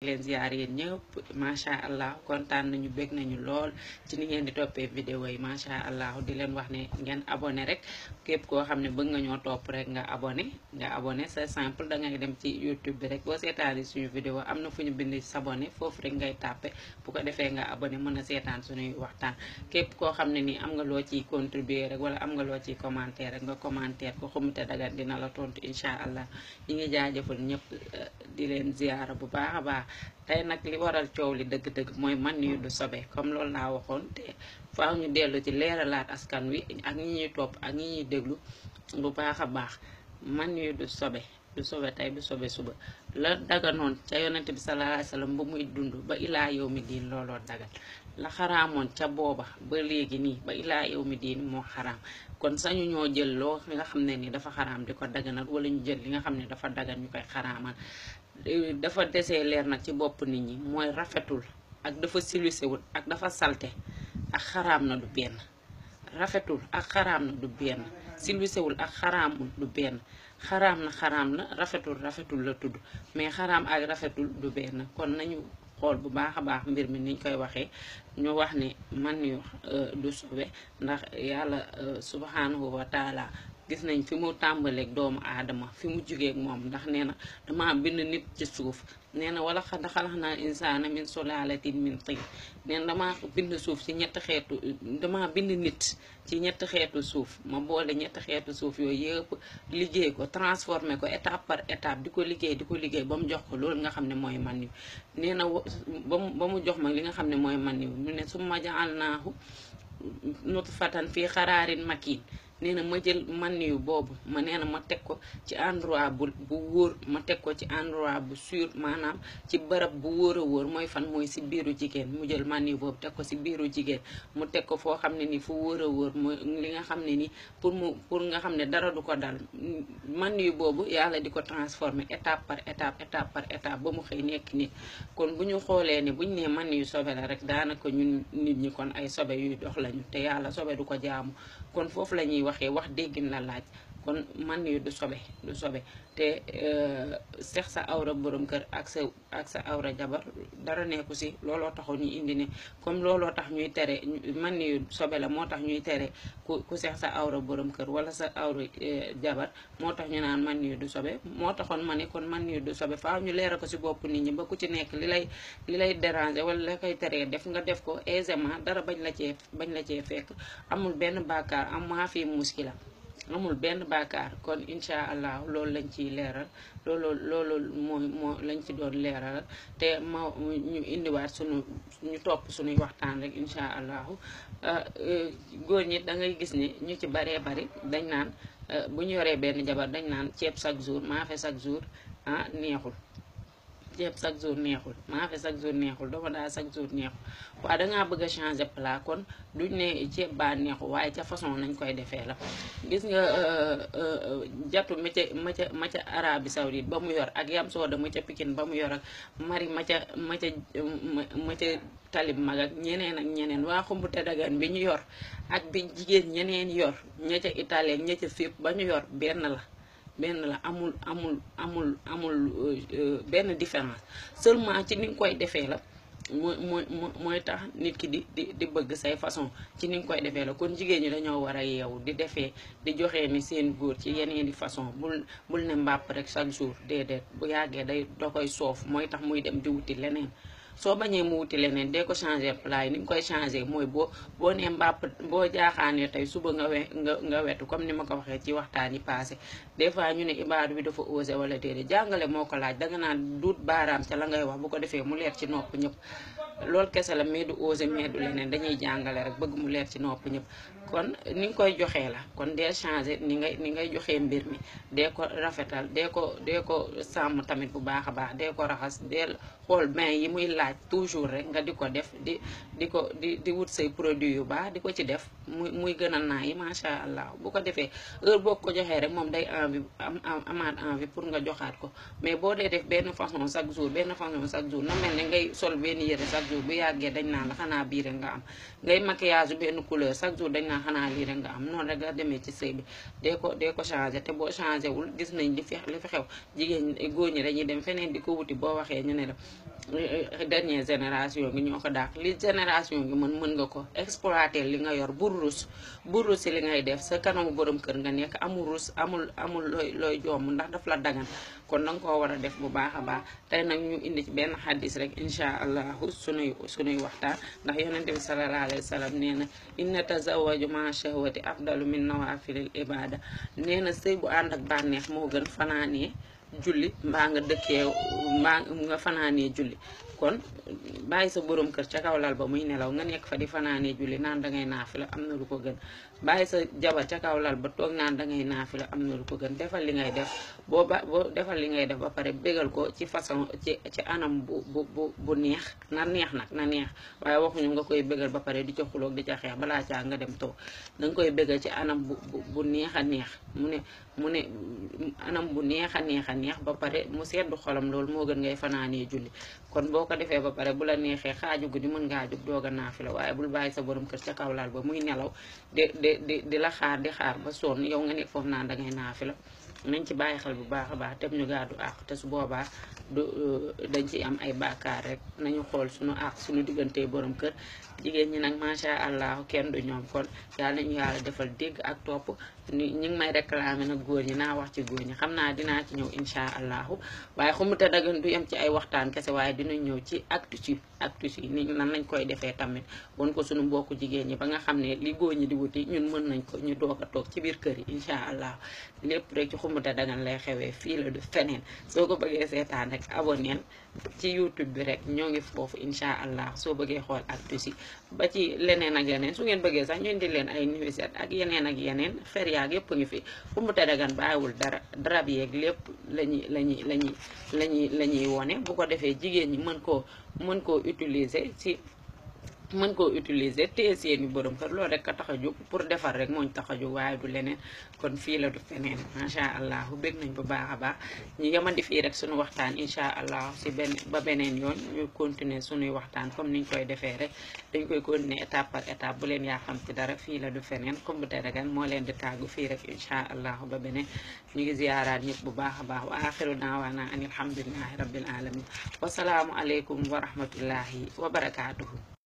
leen ziar yéen ñëpp macha allah kontaan nañu bég nañu lool ci ni ngeen di toppee vidéo yi macha allah di leen wax ne ngeen abonné rek képp koo xam ne bëgg nga ñoo topp rek nga abonné c'est simple dangay dem ci YouTube bi rek boo seetaanee suñu vidéo am na fu ñu bind s'abonné foofu rek ngay tàppe bu ko defee nga abonné mën a seetaan suñuy waxtaan képp koo xam ne nii am nga loo ciy contribuer rek wala am nga loo ciy commentaire rek nga commentaire ko Xumute Dagan dina la tontu incha allah ñi ngi jaajëfal ñëpp di leen ziara bu baax a baax tey nag li waral coow li dëgg-dëgg mooy man yu du sobe comme loolu laa waxoon te faaw ñu dellu ci leeralaat askan wi ak ñi ñuy topp ak ñi ñuy déglu bu baax a baax man yu du sobe tey du sobe suba la daganoon ca yonent bi sallallahu alayhi wasallam ba muy dund ba ilaa yow mi diin looloo dagan la xaraamoon ca booba ba léegi nii ba ilaa yow mi diin moo xaraam kon sañu ñoo jël loo nga xam ne ni dafa xaraam di ko daganal wala ñu jël li nga xam ne dafa dagan ñu koy xaraamal dafa desee leer nag ci bopp nit ñi mooy rafetul ak dafa silusewul ak dafa salte ak xaraam na du benn rafetul ak xaraam na du benn silusewul ak xaraamul du benn xaraam na rafetul la tudd mais xaraam ak rafetul du benn kon nañu xool bu baax a baax mbir mi niñ koy waxee ñu wax ne man yu du sobe ndax yàlla subhanahu wa taala gis nañ fi mu tàmbaleeg doomu aadama fi mu jugeeg moom ndax nee na dama bind nit ci suuf nee na wala xad xalaxnaa insaana min sulaalatin min tin nee na dama bind suuf ci ñetti xeetu dama bind nit ci ñetti xeetu suuf ma boole ñetti xeetu suuf yooyu yëpp liggéey ko transformé ko étape par étape di ko liggéey ba mu jox ko loolu nga xam ne mooy man yu nee na ba mu jox ma li nga xam ne mooy man yu mu ne summa ja'alnaahu nutfatan fii xaraarin makiin nee na ma jël man yu boobu nee na ma teg ko ci endroit bu wóor ma teg ko ci endroit bu sûr maanaam ci barab bu wóor a wóor mooy fan mooy si biiru jigéen mu jël man yu boobu teg ko si biiru jigéen mu teg ko foo xam ne ni fu wóor a wóor mooy li nga xam ne ni pour nga xam ne dara du ko dal man yu boobu yàlla di ko transformer étape par étape ba mu xëy nekk nit kon bu ñu xoolee ne buñ nee man yu sobe la rek daanaka ñun nit ñi kon ay sobe yuy dox lañu te yàlla sobe du ko jaamu kon foofu la ñuy waxee wax déggin la laaj kon man yu du sobe te sex sa awra borom kër ak sa awra jabar dara nekku si looloo taxoon ñu indi ne comme looloo tax ñuy tere man yu sobe la moo tax ñuy tere ku sex sa awra borom kër wala sa awra jabar moo tax ñu naan man yu du sobe moo taxoon ma ne kon man yu du sobe faaw ñu leeral ko si bopp nit ñi ba ku ci nekk li lay déranger wala la koy teree def nga def ko aisément dara bañ la cee fekk amul benn bàkkaar am maa fi muskila amul benn bàkkaar kon incha allah loolu lañ ciy leeral loolu moo lañ ci doon leeral te ñu indiwaat ñu topp suñuy waxtaan rek incha allahu góor ñi da ngay gis ni ñu ci baree bari dañ naan bu ñu yoree benn jabar dañ naan ceeb chaque jour maafe chaque jour neexul ceeb chaque jour neexul maafe chaque jour neexul dama daa chaque jour neexul waaw dangaa bëgg a changer plat kon duñ ne ceeb baa neexul waaye ca façon nañ koy defee la gis nga jatu ma ca Arabie Saoudite ba mu yor ak yam sooda ma ca Pikine ba mu yor ak mari ma ca talib mag ak ñeneen waa Xumute Dagan bi ñu yor ak bi jigéen ñeneen yor ña ca Italie ña ca fépp ba ñu yor benn la amul benn différence seulement ci ni nga koy defee la mooy tax nit ki di bëgg say façon ci ni nga koy defee la kon jigéen ñi dañoo war a yeewu di defee di joxee ni seen góor ci yeneen di façon bul ne mbàpp rek chaque jour déedéet bu yàggee da koy soof mooy tax muy dem di wuti leneen soo bañee mu wuti leneen dee ko changer plat yi ni nga koy changer mooy boo nee mbàpp boo jaaxaanee tey suba nga wetu comme ni ma ko waxee ci waxtaan yi passé des fois ñu ne ibaadu bi dafa osé wala déedéet jàngale moo ko laaj danga naan duut baaraam ca la ngay wax bu ko defee mu leer ci nopp ñëpp loolu kese la mais du osé mais du leneen dañuy jàngale rek bëgg mu leer ci nopp ñëpp kon ni nga koy joxee la kon dee changer ni ngay joxee mbir mi dee ko rafetal dee ko sàmm tamit bu baax a baax dee ko raxas dee xool bain yi muy laaj toujours rek nga di ko def di wut say produit yu baax di ko ci def muy gën a naa yi macha allah bu ko defee heure boo ko joxee rek moom day amaat envie pour nga joxaat ko mais boo dee def benn façon chaque jour na mel ne ngay sol benn yëre chaque jour bu yàggee dañ naan la xanaa bii rek nga am ngay maquillage benn couleur chaque jour dañ naan xanaa lii rek nga am noonu rek nga demee ci sëy bi dee ko changé te boo changé wul gis nañ li fi xew jigéen góor ñi dañuy dem feneen di ko wuti boo waxee ñu ne la dernière génération gi ñoo ko dàq li génération gi mën nga ko exploiter li nga yor bul rus si li ngay def sa kanamu borom kër nga nekk amul rus amul looy jomm ndax daf la dagan kon danga koo war a def bu baax a baax tey nag ñu indi ci benn xaddis rek incha allahu sunuy waxtaan ndax yonente bi sallallahu alayhi wa sallam nee na inna tazawwaju ma shahwati afdalu min nawafilil ibada nee na sëy bu ànd ak bànneex moo gën fanaanee julli mbaa nga dëkkee mbaa nga fanaanee julli kon bàyyi sa borom kër ca kaw lal ba muy nelaw nga nekk fa di fanaanee julli naan dangay naafila am na lu ko gën bàyyi sa jabar ca kaw lal ba toog naan dangay naafila am na lu ko gën defal li ngay def boo defal li ngay def ba pare bégal ko ci façon ci anam bu neex na neex nag na neex waaye waxuñu nga koy bégal ba pare di ca xuloog di ca xeex balaa caa nga dem toog danga koy bégal ci anam bu neex a neex mu ne anam bu neex a neex ba pare mu seddu xolam loolu moo gën ngay fanaanee julli kon boo ko defee ba pare bu la neexee xaaju guddi mën ngaa jóg doog a naafila waaye bul bàyyi sa borom kër ca kaw lal ba muy nelaw di la xaar di xaar ba sonn yow nga nekk foofu naan dangay naafila nañ ci bàyyi xel bu baax a baax tem ñu gàddu àq te su boobaa dañ ci am ay bàkkaar rek nañu xool suñu àq suñu diggante borom kër jigéen ñi nag macha allah kenn du ñoom kon yàlla nañu yàlla defal dégg ak topp ñi ngi may réclamer nag góor ñi naa wax ci góor ñi xam naa dinaa ci ñëw incha allahu waaye xumuta dagan du yem ci ay waxtaan kese waaye dinañ ñëw ci actus yi ni nan lañ koy defee tamit won ko suñu mbokku jigéen ñi ba nga xam ne li góor ñi di wuti ñun mën nañ ko ñu doog a toog ci biir kër yi incha allah lépp rek ci xumuta dagan lay xewee fii la du feneen soo ko bëggee seetaan rek abonneel ci YouTube bi rek ñoo ngi foofu incha allah soo bëggee xool actus yi ba ci leneen ak leneen su ngeen bëggee sax ñu indi leen ay nuisette ak yeneen fer yaag yëpp ngi fi xumuta dagan bàyyiwul dara drap yeeg lépp lañuy wone bu ko defee jigéen ñi mën koo utiliser téye seeni borom kër loolu rek a tax a jóg pour defar rek mooñ tax a jóg waaye du leneen kon fii la du feneen macha allah bég nañ bu baax a baax ñu yemandi fii rek suñu waxtaan incha allah si ba beneen yoon ñu continuer suñuy waxtaan comme niñ koy defee rek dañ koy continuer étape par étape bu leen yaa xam ci dara fii la du feneen xumuta dagan moo leen di tàggu fii rek incha allah ba beneen ñu ngi ziyaaraat ñëpp bu baax a baax wa axiru daawaana an alhamdulillahi rabbil alamin wasalaamu aleykum wa rahmatullahi wa barakaatuhu